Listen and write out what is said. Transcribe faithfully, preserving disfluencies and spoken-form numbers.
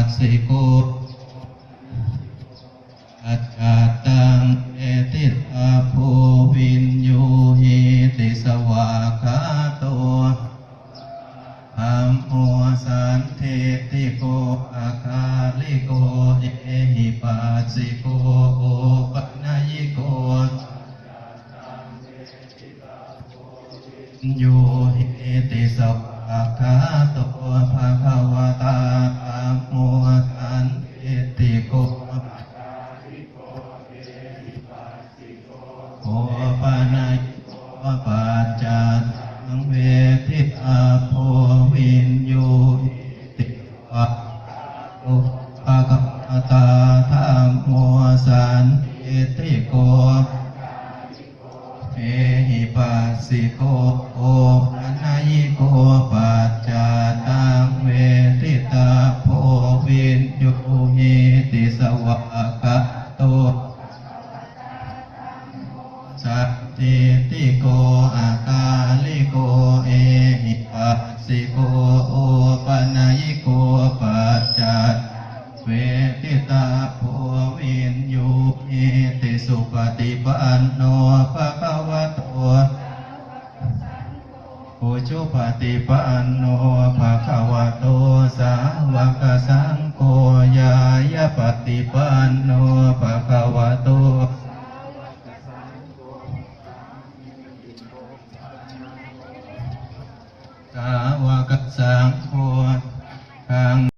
ehipassiko paccattaṃ veditabbo viññūhīti. Svākkhāto dhammo sandiṭṭhiko akāliko ehipassiko opanayiko viññūhīti. Svākkhāto bhagavatā dhammo sandiṭṭhiko opanayiko paccattaṃ veditabbo viññūhīti. Svākkhāto bhagavatā dhammo sandiṭṭhiko ehipassiko opanayiko paccattaṃ veditabbo viññūhīti. Svākkhāto sandiṭṭhiko akāliko ehipassiko opanayiko paccattaṃ veditabbo viññūhīti. Supaṭipanno bhagavato ujupaṭipanno bhagavato sāvakasaṅgho ñāyapaṭipanno bhagavato sāvakasaṅgho taṃ